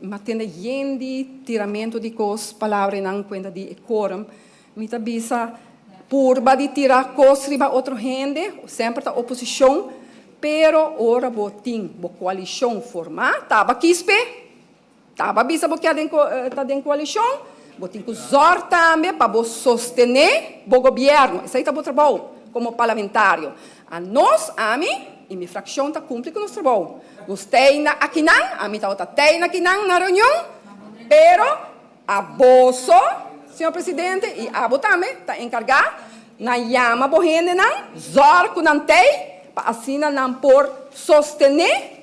Mi a tende yen di tiramento di cos, palabranan cuenta di e quorum. Mi ta bisa purba di tira cos riba otro hende, semper ta oposicion, pero ora bo tin bo coalicion forma, taba kispe, taba bisa bo kier den ta den coalicion, bo tin cu zorg tambe pa bo sostene bo gobierno. Esey ta bo trabou como parlamentario. Anos, ami y mi fraccion ta cumpli cu nos trabou. Nos tey na akinan, ami tabata tey na akinan na reunion, pero aboso, señor presidente, y abo tambe ta encarga na yama bo hendenan, zorg cu nan tey, pa asina nan por sostene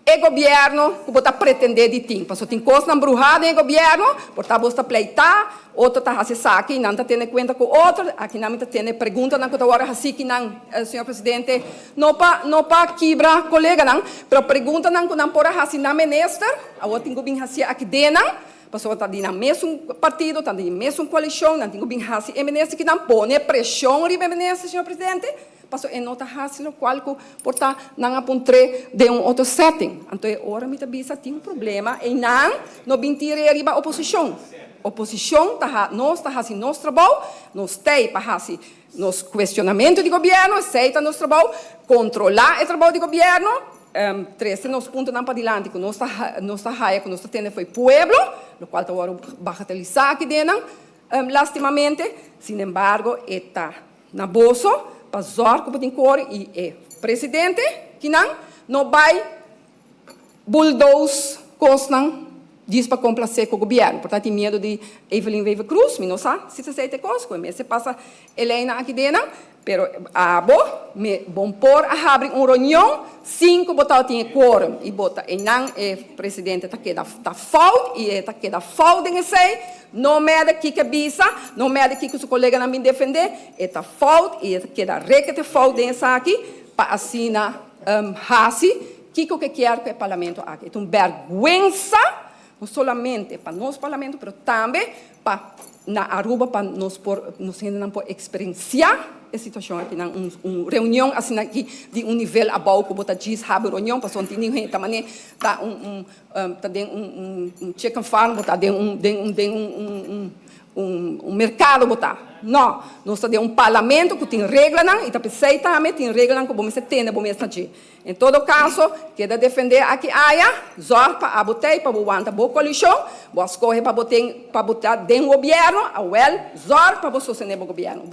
e gobierno cu bo ta pretende di tin. Pasobra tin cosnan bruha den e gobierno, por ta bos ta pleita, otro ta haci esaki y nan ta tene cuenta cu otro. Aki nan mi ta tene preguntanan cu ta worde haci kinan, señor presidente, no pa no pa kibra coleganan, pero preguntanan cu nan por a haci na minister, awor tin cu bin haci aki den nan, pasobra ta di nan mesun partido, ta di mesun coalicion, nan tin cu bin haci e minister kinan, pone presion riba e minister, señor presidente. Paso e no ta hasi lokual ku por ta nan a puntr'é den un otro setting. Anto e ora mi ta bisa tin un problema einan no bin tir'é riba oposishon. Oposishon ta ha nos ta hasi nos trabou, nos t'ei pa hasi nos kuestionamentu di gobièrnu, esei ta nos trabou, kontrolá e trabou di gobièrnu, trese nos puntonan padilanti ku nos ta nos ta haya ku nos ta tende for e pueblo, lokual ta wòrdu bagatelisá aki den nan lastimamente. Sinembargo e ta Na boso pa zorg ku bo tin kore i e presidente kinan no bai bulldoze kosnan djis pa komplase ku gobièrnu. Por ta tin miedu di Evelyn Wever Croes, mi no sa si ta esei ta e kos ku e mester pasa e leinan aki denan, pero abo me bon por a habri un reunion sin ku bo tabatin e quorum i bo ta einan e presidente ta keda ta fout i e ta keda fout den esei. No merde kiko e bisa, no merde kiko su koleganan bin defendé, e ta fout i e ta keda rekete fout den esaki pa asina hasi kiko ke kier ku e parlamento aki. E ta un bèrgwensa no solamente pa nos parlamento pero tambe pa na Aruba pa nos por nos hendenan por eksperensiá e situashon aki nan un un reunion asina aki di un nivel abou ku bo ta djis habi reunion pasobra no tin ningun hende ta manera ta un un Ta den un chicken farm bo ta, den un den un den un un un mercado bo ta. No, nos ta den un parlamento cu tin reglanan y ta p'esey tambe tin reglanan cu bo mester tene bo mes na dje. En todo caso, keda defende aki aya, zorg pa abo t'ey pa bo wanta bo coalicion, bo a scoge pa bo ten pa bo ta den gobierno, awel zorg pa bo sostene bo gobierno.